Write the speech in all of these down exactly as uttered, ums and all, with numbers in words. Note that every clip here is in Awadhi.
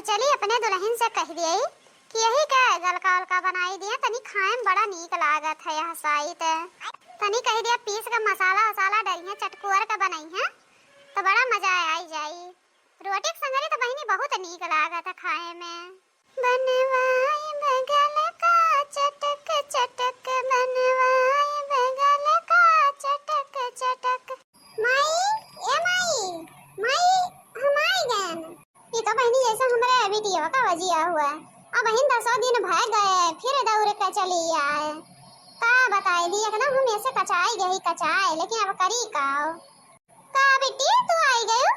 चली अपने दुलहिन से कहि दियई कि यही के गलका उलका बनाई दिया, तनी खाए में बड़ा नीक लागत है यह साइत। तनी कहि दिया पीस के मसाला उसाला डरिया चटकुअर के बनइहैं तो बड़ा मजा आई जाई। रोटी के संगरी तो बहिनी बहुत नीक लागत है खाए में। बनवाई बगल का चटक चटक, बनवाई बगल का चटक चटक। माई, ए माई, माई, हम आई गएन। ई तो बहिनी जैसे हमरे बिटिया का वजिया हुआ। अब बहिन दसों दिन भय गए, फिर दौड़ के चली आए। का बताई दी, एकदम हम ऐसे कचाई गई, कचाए, लेकिन अब करी का? का बिट्टी, तू आई गयू?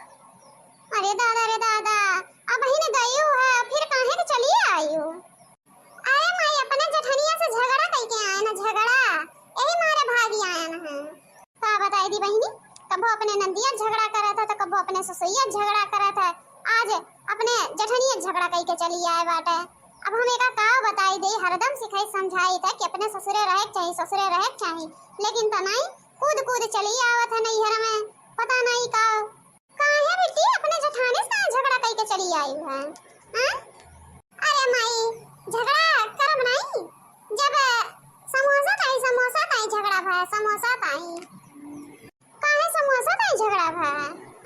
अरे दादा रे दादा, अब बहिन गयू है, फिर काहे के चली आयू? अरे माई, अपने जेठनिया से झगड़ा कइके आएन, झगड़ा, यही मारे भागी आएन है। का बताई दी बहिनी, कबो अपने नंदिया झगड़ा करत है तो कबो अपने ससुइया झगड़ा करत है, आज अपने जेठनिया झगड़ा कइके चली आए बाटे। अब हम एका का बताई दे, हरदम सिखाई समझाई था कि अपने ससुरे रहे के चाही, ससुरे रहे के चाही, लेकिन त नाई, कूद कूद चली आवत है नैहर में, पता नाई का। काहे बिट्टी, अपने जेठानी से काहे झगड़ा कइके चली आयू है? हाँ? अरे माई, झगड़ा करब नाई, जब समोसा ताई, समोसा ताई झगड़ा भा, समोसा ताई। काहे समोसा ताई झगड़ा भा?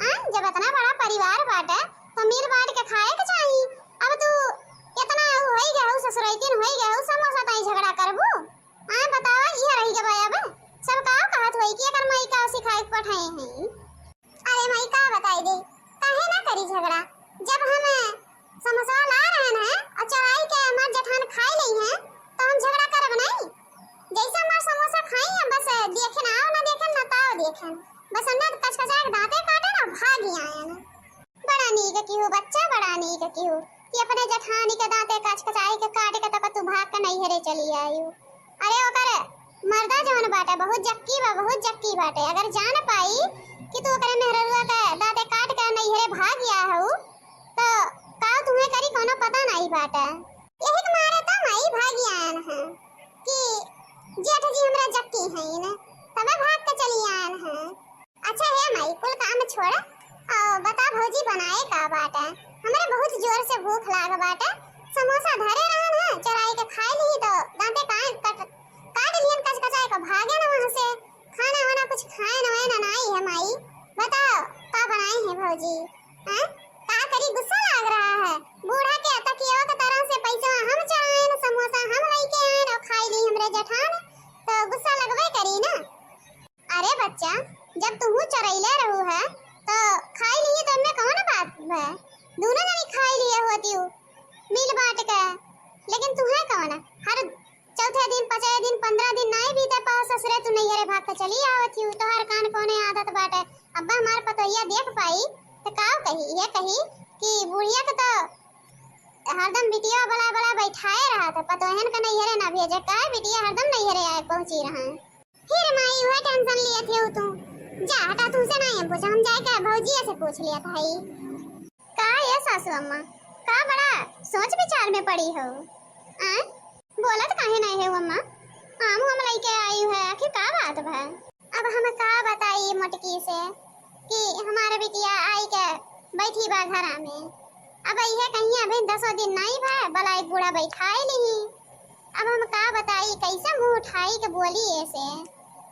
हाँ? जब इतना बड़ा परिवार बाटे, तो मिल बांट के खाए के चाही। अब तू इतना होई गए हो, ससुरैतिन होई गए हो, समोसा ताई झगड़ा करबू? हाँ, बतावा, इहे रही के बा अब। सब का कहत होई कि एकर माई का सिखाए के पठाए हैं। अरे माई, का बताई दे, काहे ना करी झगड़ा? जब हम समोसा ला रहे हैं और चोराई के हमार जेठान खाए लई हैं, तो हम झगड़ा करब नहीं? जैसे हमार समोसा खाई हैं, बस देखेन, आओ ना देखेन, ना ताओ देखेन, बस हमने कचकचा के दांते काटेन ना भागी आएन। बड़ा नीक किहू बच्चा, बड़ा नीक किहू कि अपने जेठानी के दांते कचकचाई के काट के तक तू भाग के नैहरे चली आयू। अरे ओकर मर्दा जवन बाटे बहुत जक्की बा, बहुत जक्की बाटे। अगर जान पाई कि तू ओकरे मेहररुआ के दांते काट के नैहरे भाग गया हऊ, तो का तुम्हें करी कोनो पता नहीं बाटे। यही के मारे तो माई भागी आएन है कि जेठ जी हमरा जक्की हैं, तबे भाग के चली आएन है। अच्छा हे माई, कुल काम छोड़, आ, बता भौजी बनाए का बाटे? हमरे बहुत जोर से भूख लाग बाटे। समोसा धरे रहन है, चोराई के खाए ली तो दांते काट, काट, काट लियन कचकचाए के भागे न वहाँ से। खाना वाना कुछ खाए न वाए न नाई है माई, बताओ का बनाए हैं भौजी? हैं? का करी, गुस्सा लाग रहा है। बूढ़ा के तकिया के तरह से पैसा हम चढ़ाएन, समोसा हम लेके आएन और खाई ली हमरे जेठान, तो गुस्सा लगबे करी ना। अरे बच्चा, जब तुहू चोरैले रहू है, तो खाई लिए तो एमे कौन बात है? दोनों जनी खाई लिए होती हूँ मिल बांट के, लेकिन तुहे कौन? हर चौथे दिन, पाँचे दिन, पन्द्रह दिन नाई बीते पाओ ससुरे, तू नैहरे भाग के चली आवत ही। तोहार कान कौने आदत बाटे? अब्बा हमार पतोहिया देख पाई तो का कही? ये कही कि बुढ़िया के तो हरदम बिटिया बला बला बैठाए रहत है, पतोहन के नैहरे ना भेजे, काहे बिटिया हरदम नैहरे आए पहुँची रहा है। फिर माई, वह टेंशन लिए थे तू। जा हटा, तुमसे नहीं हम पूछा, हम जाए के भौजिया से पूछ लिया था। का ये सासू अम्मा, का बड़ा सोच विचार में पड़ी हो? आ? बोलत काहे नहीं है अम्मा? आम हम लेके आई है, आखिर का बात बा? अब हम का बताई मोटकी से कि हमार बिटिया आई के बैठी बा घरा में। अब इहे कहिया अभी दसों दिन नहीं भा, बलाई बूढ़ा बैठाए ली। अब हम का बताई, कैसे मुंह उठाई के बोली ऐसे?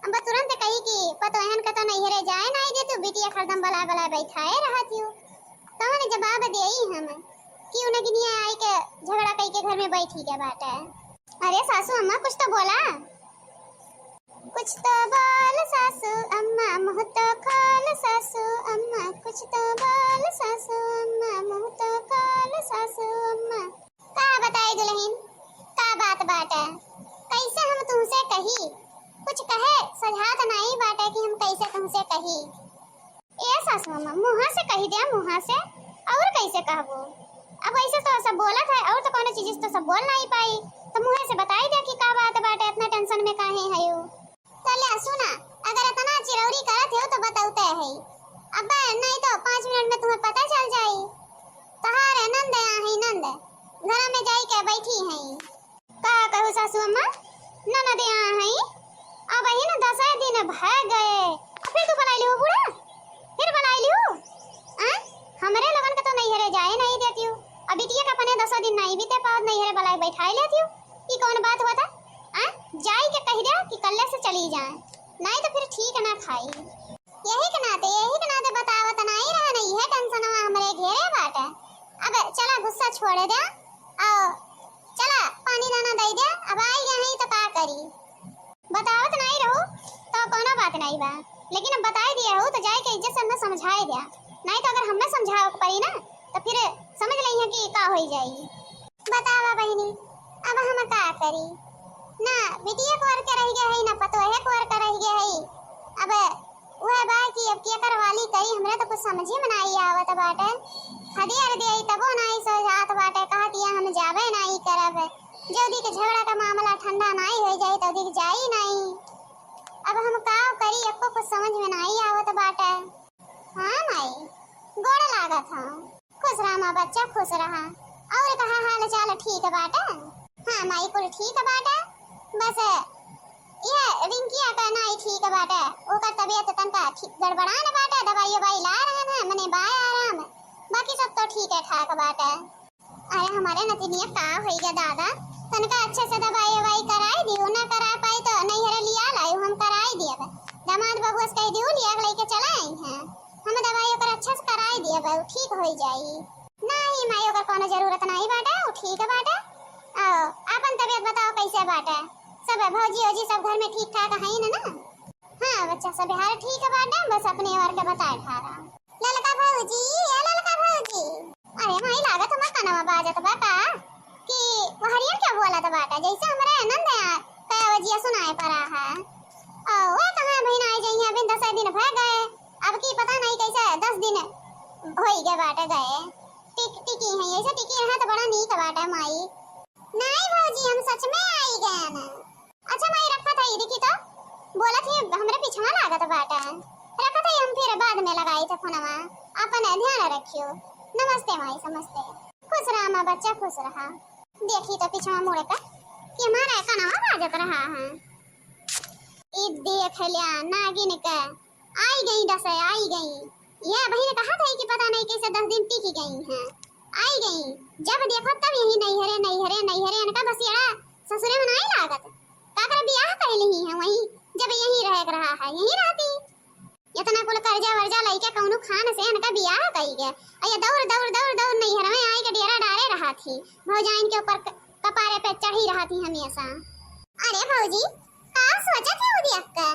अब तुरंत कही कि पतोहन के तो नैहरे जाए नहीं दे तू, बिटिया हरदम बला बला बैठाए रहत हूँ। कौन जवाब देई हम कि उन्हें गिनिया आई के झगड़ा कई के घर में बैठी के बाटे? अरे सासू अम्मा, कुछ तो बोला। कुछ तो बोल सासू अम्मा, मुँह तो खोल सासू अम्मा, कुछ तो बोल सासू अम्मा, मुँह तो खोल सासू अम्मा। का बताई दुलहिन, का बात बाटे, कैसे हम तुमसे कही? कुछ कहे सझात नहीं बाटे कि हम कैसे तुमसे कही। ए सासू अम्मा, मुँहा से कही दे, मुँहा से, और कैसे कहबो? अब ऐसे तो सब बोलत है, और तो कोनो चीज तो सब बोल नहीं पाई, तो मुँहे से बताई दे कि का बात बाटे, इतना टेंशन में काहे है यू? तो ले सुना, अगर इतना चिरौरी करत हो तो बतौते है, अब नहीं तो पाँच मिनट में तुम्हें पता चल जाई। तोहार नंद यहाँ है, नंद घर में जाई के बैठी है। का कहू सासू अम्मा, ननद यहाँ है, अब ही न दस दिन भय गए, फिर तू बुलाई लियो बूढ़ा, फिर बुलाई लियो। आ? हमरे लोगन के तो नैहरे जाए नहीं देती हूँ। अब बिटिया का अपने दसो दिन नाहीं बीते पावत, नैहरे बलाए बैठाए लेती हो। ई कौन बात होता? आ, जाई के कहि द्या कि कल्ले से चली जाए, नाहीं तो फिर ठीक ना खाई। यही के नाते, यही के नाते बतावत नाहीं रहा ना, इहे टेंशनवा हमरे घेरे बाटे। अब चला गुस्सा छोड़े द्या, अउ चला पानी दाना दइ द्या, अब आई गए हैं तो का करी? बतावत नाहीं रहू तो कौनो बात नाहीं बा, लेकिन अब बताए दिया हो तो जाए के इज्जत से हमें समझाए द्या, नाहीं तो अगर हमें समझावे के पड़ी ना तो फिर समझ लइहे कि का होई जाई। बतावा बहिनी, अब हम का करी? ना बिटिया को ओर के रह गए है, ना पतोहे को ओर के रह गए है। अब वह बा कि अब केकर वाली करी, हमरे तो कुछ समझे में नाहीं आवत बाटे। खदेर देई तबो नाहीं सोझात बाटे, कहतिया हम जाबे नाहीं करब। जल्दी के झगड़ा का मामला ठंडा नाहीं हो जाई, तौदी के जाई नाहीं। अब हम का करी, एको कुछ समझ में नाहीं आवत बाटे। हाँ माई, गोड़ लागत हूँ। खुश रहा माँ बच्चा, खुश रहा। और कहा हाल चाल ठीक बाटे? हाँ माई, कुल ठीक बाटे, बस यह रिंकिया का नाई ठीक बाटे, ओकर तबीयत तनका ठीक गड़बड़ान बाटे, दवाई उवाई ला रहे हैं, मने बाय आराम, बाकी सब तो ठीक है ठाक बाटे। अरे हमारे नतिनिया का होई गया दादा, तनका अच्छे से दवाई उवाई कराई दियो, ना करा पाई तो नैहरे लिया लायो, हम कराई दियब। दामाद बबुआ से कह दियो लिया के लेके चला आई हैं, हम दवाई ओकर अच्छे से कराई दियब, उ ठीक होई जाई। नाहीं माई, ओकर कौनो जरूरत नाहीं बाटे, उ ठीक बाटे। आओ, आपन तबीयत बताओ कैसे बाटे? सब भौजी ओजी सब घर में ठीक ठाक हईन ना? हाँ बच्चा, सब हाल ठीक बाटे, बस अपने ओर के बताए ठारा। ललका भौजी, ए ललका भौजी। अरे माई, लागत हमार कनवा बाजत बा का कि वहरियन क्या बोलत बाटे, जैसे हमरे नंद कया बजिया सुनाए पड़ा है। ओ, वे कहाँ बहिन आई जइहें, अभी दस दिन भय गए, अब की पता नहीं कैसे दस दिन होई गए बाटे गए। टिक-, टिकी हैं, ऐसे टिकी रहा तो बड़ा नीक बाटे माई। नाई भौजी, हम सच में आई गए ना। अच्छा माई, रखत हई, देखी तो बोलत ही हमरे पिछवा लागत बाटे। रखत हई, हम फिर बाद में लगाई थे फोनवा, अपन ध्यान रखियो। नमस्ते माई, नमस्ते। खुश रहा माँ बच्चा, खुश रहा। देखी तो पिछवा मुड़ के कि हमारा कनवा बाजत रहा है। ई देख लिया नागिन के, आई गई दस, आई गई। ये बहिन कहा था कि पता नहीं कैसे दस दिन टिकी गई हैं, आई गई। जब देखो तब यही नैहरे, नैहरे, नैहरे, इनका बस यड़ा ससुरे में नाहीं लागत। का कर बियाह कर ली है वहीं, जब यहीं रहे के रहा है, यहीं रहती। इतना कुल कर्जा वर्जा लइके कौनो खान से इनका बियाह कई गए, और ये दौड़, दौड़, दौड़, दौड़ नैहर में आई के डेरा डारे रहा थी, भौजाइन के ऊपर क-, कपारे पे चढ़ी रहा थी हमेशा। अरे भौजी, का सोचत है उदी अक्का?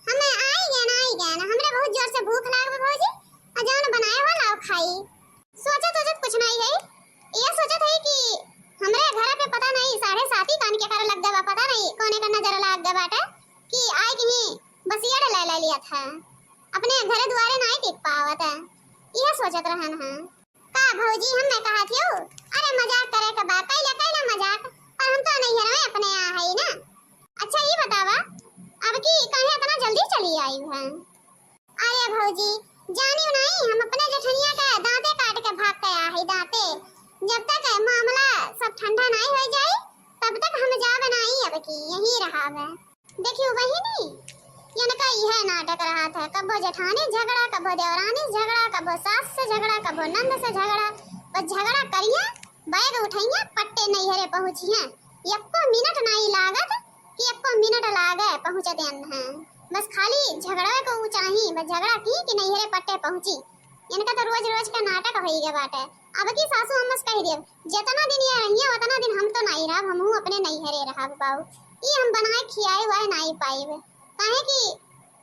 हम आई गए ना, आई गए ना, हमरा बहुत जोर से भूख लाग बा भौजी, और जौन बनाए हो लाओ खाई। सोचत सोचत कुछ नहीं है, ये सोचत है कि हमरे घर पे पता नहीं साढ़े साती कान के कर लग गवा, पता नहीं कौने का नजर लाग गवा बाटे कि आए के ही बसियड़ ले ले लिया था, अपने घर दुआरे नहीं टिक पावत है, यह सोचत रहन है। का भौजी, हम मैं कहा थियो? अरे मजाक करे के बा, कैला कैला मजाक, पर हम तो नैहर में अपने आ है ना। अच्छा ये बतावा, अब की काहे इतना जल्दी चली आई है? अरे भौजी, जानियो नहीं, हम अपने जेठनिया के दांते काट के भाग के आ है, दांते। जब तक मामला सब ठंडा नहीं हो जाए, तब तक हम जावे नहीं अब की, यहीं रहावे। देखियो बहिनी, इनका यह नाटक रहा था, कबो जेठानी झगड़ा, कबो देवरानी झगड़ा, कबो सास से झगड़ा, कबो नंद से झगड़ा, बस झगड़ा करिए, बैग उठाइए, पट्टे नैहरे पहुँचिए। यक्को मिनट नहीं लागत कि यक्को मिनट लागे पहुँचत हैं। बस खाली झगड़ा को ऊँचाही, बस झगड़ा की कि नैहरे पट्टे पहुँची। इनका तो रोज रोज का नाटक होई गए बाटे। अब की सासू अम्मा से कह देब, "जितना दिन ये रहिए, उतना दिन हम तो नहीं रहब, हमहू अपने नैहरे रहब बाऊ। ई हम बनाए खियाए वाए नहीं पाइब, काहे कि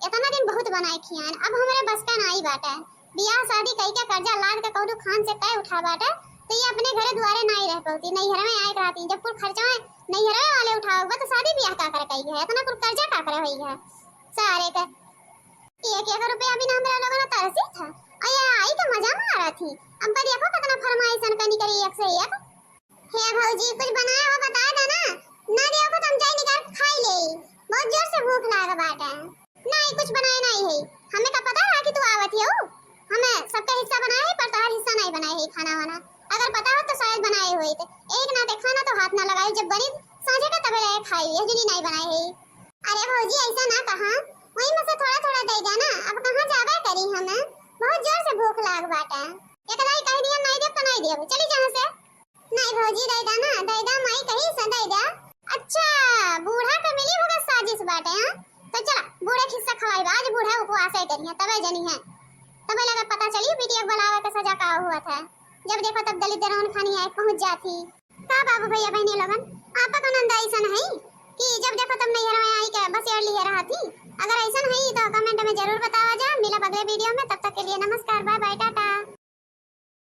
इतना दिन बहुत बनाए खियान, अब हमरे बस का नहीं बाटे। बियाह शादी कई के कर्जा लाद के कौनो खान से कह उठा बाटे, तो ये अपने घरे दुआरे नहीं रह पौती, नैहर में आए रहती। जब कुल खर्चा नैहर वाले उठाओ, तो शादी बियाह का कर कही है, इतना कुल कर्जा का कर होई है सारे के।" एक एक रुपया बिना हमरा लोगन तरसी था। अये आई के मजा मारा थी। अब्बा देखो कितना फरमाइशन कनी करी एक से एक। हे भौजी, कुछ बनाए हो बता देना। ना देखो तो हम जाई निकाल के खाई ले। बहुत जोर से भूख लाग बाटे। नहीं, कुछ बनाए नहीं है। हमें का पता रहा कि तू आवत हो? हमें सबका हिस्सा बनाए है, पर तोहार हिस्सा नहीं बनाए है खाना वाना। अगर पता हो तो शायद बनाए होइत। एक नाते खाना तो हाथ ना लगाए, जब बनी सांझे का तबे रहे खाई, ये जुनी नहीं बनाए है। अरे भौजी, ऐसा ना कहा, वही में से थोड़ा थोड़ा दे देना। अब कहाँ जावे करी हमें, बहुत जोर से भूख लाग बाटे। एक दाई कह दिया, "नहीं देब तो नहीं देब, चली जहाँ से।" नहीं भौजी, दइ दा ना, दइ दा, माई कही से दइ दा। अच्छा, बूढ़ा के मिली भगत साजिश बाटे, हाँ? तो चला, बूढ़ा खिस्सा खवाई बा, आज बूढ़ा उपवास है करिए, तबे जनी है, तबे लगा पता चली बिटिया के बुलावे के सजा का हुआ था। जब देखो तब दलित दरोन खानी आए पहुँच जाती। का बाबू भैया बहनी लोगन, आपा का नंदा ऐसन है कि जब देखो तब नैहर में